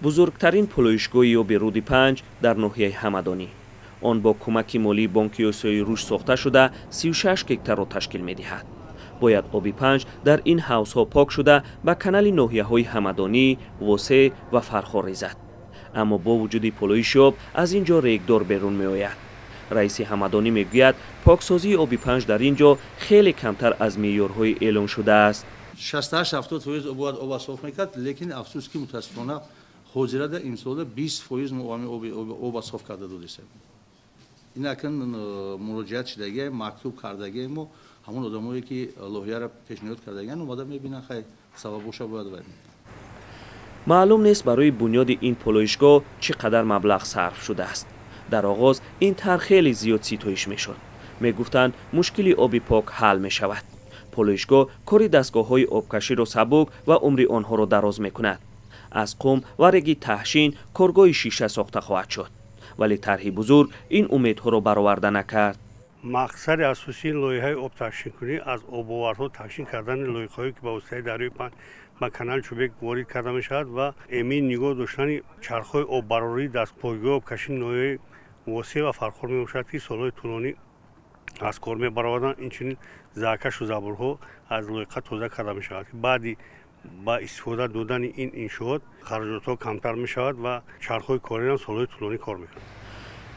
Бузургтарин полоишгоҳи оби рӯди Панҷ дар ноҳияи Ҳамадонӣ. Он бо кӯмаки молии Бонки Осиёи Рушд сохта шуда, 36 гектарро ташкил медиҳад. Бояд оби Панҷ дар ин ҳавзҳо пок шуда, ба канали ноҳияҳои Ҳамадонӣ, Восеъ ва Фархор резад. Аммо бо вуҷуди полоиши об аз ин ҷо регдор берун меояд. Раиси Ҳамадонӣ мегӯяд, поксозии оби Панҷ дар ин ҷо хеле камтар аз меъёрҳои эълон шудааст. 68-70% бояд оба соф мекард, лекин афсӯс ки, мутаассифона, ҳозирада имсола 20% мо оба соф карда додистем. Ин акн муроҷиат шудагия, мактуб кардагия. Мо ҳамон одамое ки лоҳияро пешниҳод кардагиян, омада мебинанд. Хай, сабабоша бояд вай. Маълум нест, барои бунёди ин полоишгоҳ чӣ қадар маблағ сарф шудааст. Дар оғоз ин тарҳ хеле зиёд ситоиш мешуд. Мегуфтанд, мушкили оби пок ҳал мешавад, полоишгоҳ кори дастгоҳҳои обкаширо сабук ва умри онҳоро дароз мекунад, аз қум ва реги таҳшин коргоҳи шиша сохта хоҳад шуд. Вале тарҳи бузург ин умедҳоро бароварда накард. Мақсади асосии лоиҳаи обтаҳшинкунӣ аз обоварҳо таҳшин кардани лоиқаҳое, ки ба воситаи дарёи Панҷ ба канали Чӯбек ворид карда мешавад, ва эмин нигоҳ доштани чархҳои оббарорӣ дастпойгоҳи обкашии ноҳияи Восеъ ва Фархор мебошад, ки солҳои тӯлонӣ аз кор мебароварданд. Инчунин заҳкашу забурҳо аз лоиқа тоза карда мешавад, ки баъди ба истифода додани ин иншоот хароҷотҳо камтар мешавад ва чархҳои кориам солҳои тӯлонӣ кор мекунанд.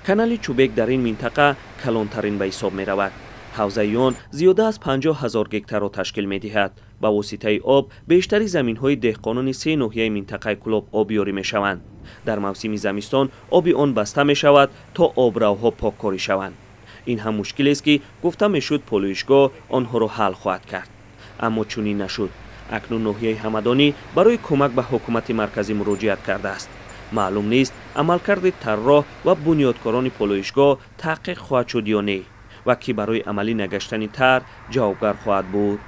Канали Чӯбек дар ин минтақа калонтарин ба ҳисоб меравад. Ҳавзаи он зиёда аз 50 000 гектарро ташкил медиҳад. Ба воситаи об бештари заминҳои деҳқонони се ноҳияи минтақаи Кӯлоб обёрӣ мешаванд. Дар мавсими замистон оби он баста мешавад, то обравҳо поккорӣ шаванд. Ин ҳам мушкилест, ки гуфта мешуд, полоишгоҳ онҳоро ҳал хоҳад кард, аммо чунин нашуд. Акнун ноҳияи Ҳамадонӣ барои кӯмак ба ҳукумати марказӣ муроҷиат кардааст. Маълум нест, амалкарди тарроҳ ва бунёдкорони полоишгоҳ таҳқиқ хоҳад шуд ё не ва кӣ барои амалӣ нагаштани тарҳ ҷавобгар хоҳад буд.